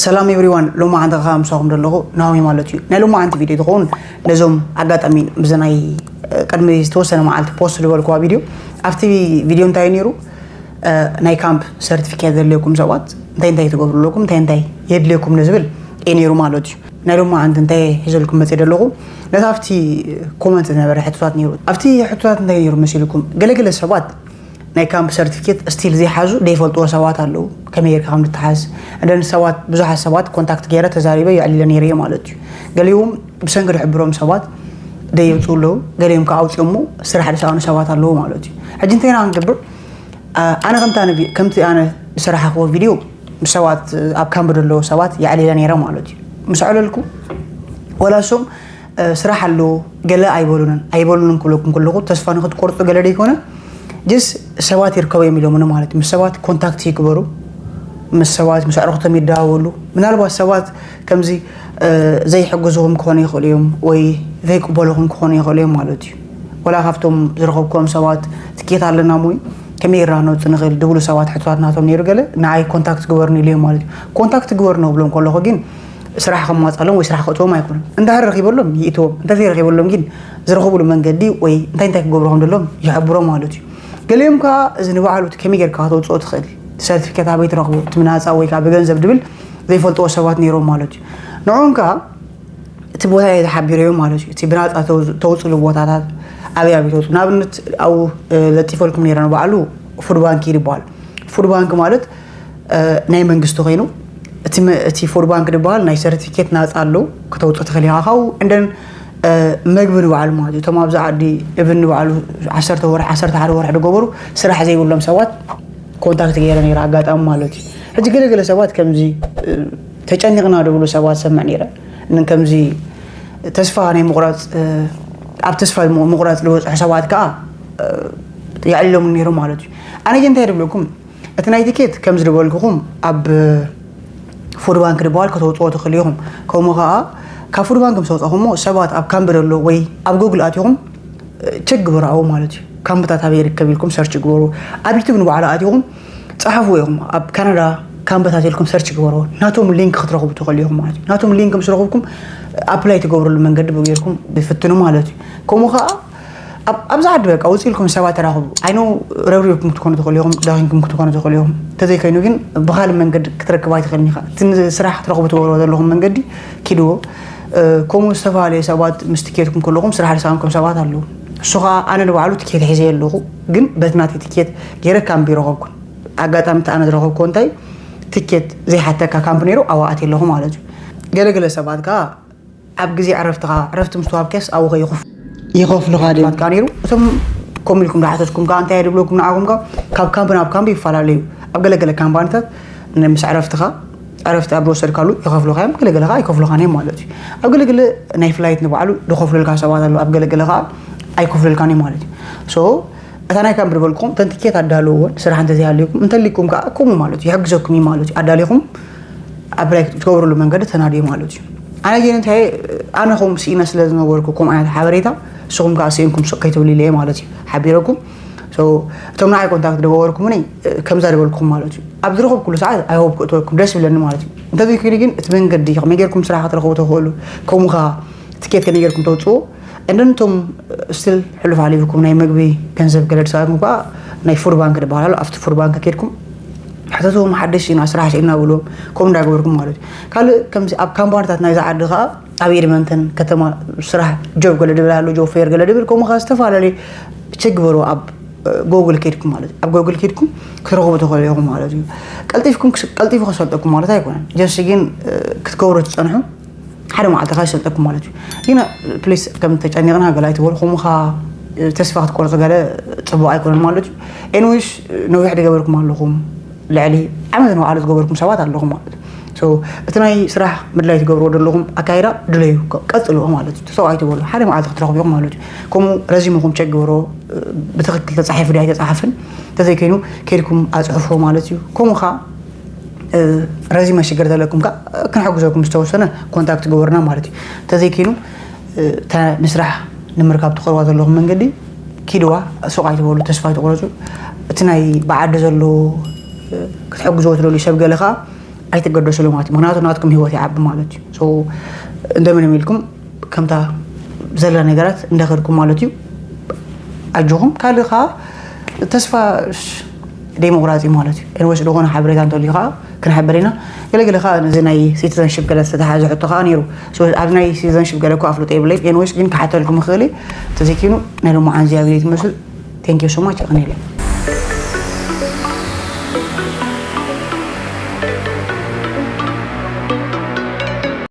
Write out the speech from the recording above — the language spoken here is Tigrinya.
ሰላም everyone፣ ሎማዓንቲ ከዓ ምሳኹም ዘለኹ ናሆም ማለት እዩ። ናይ ሎማዓንቲ ቪድዮ ትኸውን ነዞም ኣጋጣሚ ብዚ ናይ ቅድሚ ዝተወሰነ መዓልቲ ፖስት ዝበልኩዋ ቪድዮ፣ ኣብቲ ቪድዮ እንታይ ነይሩ? ናይ ካምፕ ሰርቲፊኬት ዘድልየኩም ሰባት እንታይ እንታይ ትገብሩ ኣለኩም፣ እንታይ እንታይ የድልየኩም ንዝብል እዩ ነይሩ ማለት እዩ። ናይ ሎማዓንቲ እንታይ ሒዘልኩም መፅእ ዘለኹ፣ ነታ ኣብቲ ኮመንት ዝነበረ ሕቶታት ነይሩ። ኣብቲ ሕቶታት እንታይ ነይሩ መሲልኩም? ገለገለ ሰባት ናይ ካምፕ ሰርቲፊኬት ስቲል ዘይሓዙ ዘይፈልጥዎ ሰባት ኣለዉ። ከመይ ጌርካ ከም ዝተሓዝ እንደን ሰባት፣ ብዙሓት ሰባት ኮንታክት ገይረ ተዛሪበ የዕሊለ ነይረ እየ ማለት እዩ። ገሊኦም ብሰንኪ ዝሕብሮም ሰባት ደየውፅኡ ኣለዉ፣ ገሊኦም ከዓ ኣውፅኦሞ ስራሕ ዝሰኣኑ ሰባት ኣለዉ ማለት እዩ። ሕጂ እንታይ ኢና ክንገብር? ኣነ ከምቲ ኣነ ቪ- ከምቲ ኣነ ዝሰራሕክዎ ቪድዮ ምስ ሰባት፣ ኣብ ካምፕ ዘለዉ ሰባት የዕሊለ ነይረ ማለት እዩ። ምስ ኣዕለልኩ ወላ እሶም ስራሕ ኣሎ ገለ ኣይበሉንን ኣይበሉንን ክብለኩም ከለኹ ተስፋ ንክትቆርፁ ገለ ደይኮነ፣ ጅስ ሰባት ይርከቡ እዮም ኢሎምኒ ማለት እዩ። ምስ ሰባት ኮንታክት ይግበሩ፣ ምስ ሰባት ምስ ኣዕሩኽቶም ይደዋወሉ። ምናልባት ሰባት ከምዚ ዘይሕግዙኹም ክኾኑ ይኽእሉ እዮም ወይ ዘይቅበሉኹም ክኾኑ ይኽእሉ እዮም ማለት እዩ። ወላ ካብቶም ዝረኸብኩዎም ሰባት ትኬት ኣለና ሞይ ከመይ ጌርና ነውፅእ ንኽእል ድብሉ ሰባት ሕቶታት ናቶም ነይሩ። ገለ ንዓይ ኮንታክት ግበርኒ ኢሉ እዮም ማለት እዩ። ኮንታክት ግበርኒ ክብሎም ከለኹ ግን ስራሕ ከማፃሎም ወይ ስራሕ ክእትዎም ኣይኮኑን። እንድሕር ረኺበሎም ይእትዎም፣ እንተዘይረኺበሎም ግን ዝረኽብሉ መንገዲ ወይ እንታይ እንታይ ክገብሩ ከም ዘለዎም ይሕብሮም ማለት እዩ። ገሊኦም ከዓ እዚ ንባዕሉ እቲ ከመይ ጌርካ ከተውፅኦ ትኽእል፣ ሰርቲፊኬት ኣበይ ትረኽቦ፣ እቲ ብናፃ ወይ ከዓ ብገንዘብ ድብል ዘይፈልጥዎ ሰባት ነይሮም ማለት እዩ። ንዕኦም ከዓ እቲ ቦታ እየ ተሓቢረዮ ማለት እዩ። እቲ ብናፃ ተውፅ- ተውፅሉ ቦታታት ኣበይ ኣበይ ተውፅሉ፣ ንኣብነት ኣብኡ ለጢፈልኩም ነይረ ንባዕሉ ፉድ ባንክ እዩ ዝበሃል። ፉድ ባንክ ማለት ናይ መንግስቲ ኮይኑ እቲ ፉድ ባንክ ዝበሃል ናይ ሰርቲፊኬት ናፃ ኣለዉ፣ ከተውፅእ ትኽእል ኢኻ ካብኡ። እንደን መግቢ ንባዕሉ ማለት እዩ። እቶም ኣብዚ ዓዲ እብን ንባዕሉ ዓሰርተ ወርሒ ዓሰርተ ሓደ ወርሒ ዝገበሩ ስራሕ ዘይብሎም ሰባት ኮንታክት ገይረ ነይረ ኣጋጣሚ ማለት እዩ። ሕጂ ገለገለ ሰባት ከምዚ ተጨኒቕና ዝብሉ ሰባት ሰምዕ ነይረ። ን- ከምዚ ተስፋ ናይ ምቑራፅ ኣብ ተስፋ ምቑራፅ ዝበፅሑ ሰባት ከዓ የዕልሎም ነይሩ ማለት እዩ። ኣነ ግን እንታይ ድብለኩም፣ እቲ ናይ ቲኬት ከም ዝደበልኩኹም ኣብ ፉድ ባንክ ዝበሃል ከተውፅኦ ትኽእሉ ኢኹም። ከምኡ ከዓ ካብ ፉድ ባንክ ምስ ኣውፃኹሞ ሰባት ኣብ ካምፕ ዘሎ ወይ ኣብ ጎግል ኣቲኹም ቸክ ግበሩ ኣብኡ ማለት እዩ። ካምፕታት ኣበይ ይርከብ ኢልኩም ሰርች ግበሩ። ኣብ ዩቱብ ንባዕሉ ኣቲኹም ፀሓፉ ኢኹም ኣብ ካናዳ ካምፕታት ኢልኩም ሰርች ግበሩ። ናቶም ሊንክ ክትረኽቡ ትኽእሉ ኢኹም ማለት እዩ። ናቶም ሊንክ ምስ ረኽብኩም ኣፕላይ ትገብርሉ መንገዲ ብጌርኩም ይፍትኑ ማለት እዩ። ከምኡ ከዓ ኣብ- ኣብዚ ዓዲ በቃ ውፅእ ኢልኩም ሰባት ተራኽቡ። ኣይኖ ረብሪብኩም ክትኮኑ ትኽእሉ ኢኹም፣ ደኺምኩም ክትኮኑ ትኽእሉ ኢኹም። እንተዘይኮይኑ ግን ብኻልእ መንገዲ ክትረክብ ኣይትኽእልን ኢኻ። እቲ ስራሕ ክትረኽቡ ትገብርዎ ዘለኹም መንገዲ ኪድዎ። ከምኡ ዝተፈላለዩ ሰባት ምስ ትኬትኩም ከለኹም ስራሕ ዝሰኣንኩም ሰባት ኣለዉ። እሱ ከዓ ኣነ ንባዕሉ ትኬት ሒዘ ኣለኹ፣ ግን በቲ ናተይ ትኬት ገይረ ካምፕ ይረኸብኩን። ኣጋጣሚ እቲ ኣነ ዝረኸብኩ እንታይ ትኬት ዘይሓተካ ካምፕ ነይሩ ኣብኡ ኣትየ ኣለኹ ማለት እዩ። ገለገለ ሰባት ከዓ ኣብ ግዜ ዕረፍትኻ ዕረፍቲ ምስ ተዋብካስ ኣብኡ ከይኹፍ ይኸፍሉኻ ድዮም? ፋትካ ነይሩ። እቶም ከምኡ ኢልኩም ዝሓተትኩም ከዓ እንታይ ድብለኩም ንዓኹም ከዓ ካብ ካምፕ ናብ ካምፕ ይፈላለዩ። ኣብ ገለገለ ካምፓኒታት ን- ምስ ዕረፍትኻ ዕረፍቲ ኣብ ዝወሰድካሉ ይኸፍሉኻ እዮም፣ ገለገለ ከዓ ይከፍሉኻን እዮም ማለት እዩ። ኣብ ገለገለ ናይ ፍላይት ንባዕሉ ዝኸፍሉልካ ሰባት ኣለዉ፣ ኣብ ገለገለ ከዓ ኣይከፍሉልካን እዮም ማለት እዩ። ሶ እታ ናይ ካምፕ ዝበልኩም እተን ትኬት ኣዳልውዎን ስራሕ እንተዘይሃልዩኩም እንተሊኩም ከዓ ከምኡ ማለት እዩ፣ ይሕግዘኩም እዩ ማለት እዩ። ኣዳሊኹም ኣፕላይ ክትገብርሉ መንገዲ ተናድዩ ማለት እዩ። ኣነ ግን እንታይ ኣነ ከም ስኢነ ስለ ዝነበርኩ ከም ዓይነት ሓበሬታ ንስኹም ከዓ ስኢንኩም ስቕ ከይትብሉ ኢለ ማለት እዩ ሓቢረኩም። እቶም ንዓይ ኮንታክት ዝገበርኩምኒ ከምዛ ዝበልኩም ማለት እዩ ኣብ ዝረኸብኩሉ ሰዓት ኣይሆብ ክእትወኩም ደስ ይብለኒ ማለት እዩ። እንተዘይኮይኑ ግን እቲ መንገዲ ከመይ ጌርኩም ስራሕ ክትረኽቡ ትኽእሉ፣ ከምኡ ከዓ ትኬት ከመይ ጌርኩም ተውፅኡ እንደንቶም ስቲል ሕሉፍ ሓሊፍኩም ናይ መግቢ ገንዘብ ገለ ድሳትኩም ከዓ ናይ ፉድ ባንክ ዝበሃል ኣሎ። ኣብቲ ፉድ ባንክ ከድኩም ሕተትዎም ሓደሽ ኢና ስራሕ ስኢና ብልዎም ከምኡ እንዳገበርኩም ማለት እዩ። ካልእ ከምዚ ኣብ ካምፓኒታት ናይዛ ዓዲ ከዓ ኣብ ኤድመንተን ከተማ ስራሕ ጆብ ገለ ድብል ኣሎ፣ ጆብ ፌር ገለ ድብል ከምኡ ከዓ ዝተፈላለዩ ቸክ ግበሩ ኣብ ጎግል ከድኩም ማለት እዩ። ኣብ ጎግል ከድኩም ክትረኽቡ ትኽእሉ ኢኹም ማለት እዩ። ቀልጢፍኩም ክስ- ቀልጢፉ ከሰልጠኩም ማለት ኣይኮነን፣ ጀስት ግን ክትገብሩ ትፀንሑ ሓደ መዓልቲ ከዓ ይሰልጠኩም ማለት እዩ። ግን ፕሊስ ከም ተጨኒቕና ገለ ኣይትበሉ፣ ከምኡ ከዓ ተስፋ ክትቆርፁ ገለ ፅቡቅ ኣይኮነን ማለት እዩ። ኤንዌይስ ነዊሕ ዝገበርኩም ኣለኹም፣ ልዕሊ ዓመት ንባዕሉ ዝገበርኩም ሰባት ኣለኹም ማለት እዩ። So እቲ ናይ ስራሕ ምድላይ ትገብርዎ ዘለኹም ኣካይዳ ድለዩ፣ ቀፅልዎ ማለት እዩ። ተሰው ኣይትበሉ፣ ሓደ መዓልቲ ክትረኽቡ ኢኹም ማለት እዩ። ከምኡ ረዚምኹም ቸክ ግበርዎ፣ ብትኽክል ተፃሒፉ ድዩ ኣይተፃሓፍን፣ እንተዘይኮይኑ ከይድኩም ኣፅሕፍዎ ማለት እዩ። ከምኡ ከዓ ረዚመ ሽግር ዘለኩም ከዓ ክንሕግዘኩም ዝተወሰነ ኮንታክት ግበሩና ማለት እዩ። እንተዘይኮይኑ እታ ንስራሕ ንምርካብ ትኸድዋ ዘለኹም መንገዲ ኪድዋ፣ ሱቕ ኣይትበሉ፣ ተስፋ ኣይትቑረፁ። እቲ ናይ ብዓዲ ዘሎ ክትሕግዝዎ ትደልዩ ሰብ ገለ ከዓ ኣይትገደስሉ ማለት እዩ። ምክንያቱ ናትኩም ህይወት ይዓቢ ማለት እዩ። So እንደምንም ኢልኩም ከምታ ዘላ ነገራት እንዳኸድኩም ማለት እዩ። ኣጆኹም። ካልእ ከዓ ተስፋ ደይምቑራፅ እዩ ማለት እዩ። ኤንወስ ዝኾነ ሓበሬታ እንተልዩ ከዓ ክንሕበር ኢና። ገለገለ ከዓ ነዚ ናይ ሲቲዘንሽፕ ገለ ዝተተሓዘ ሕቶ ከዓ ነይሩ። So ኣብ ናይ ሲቲዘንሽፕ ገለ እኮ ኣፍልጦ የብለይ። ኤንወስ ግን ክሓተልኩም ይኽእል እየ። ተዘኪኑ ናይ ሎማዓን እዚኣ ቪድዮ ትመስል። Thank you so much። ይቕንየለይ።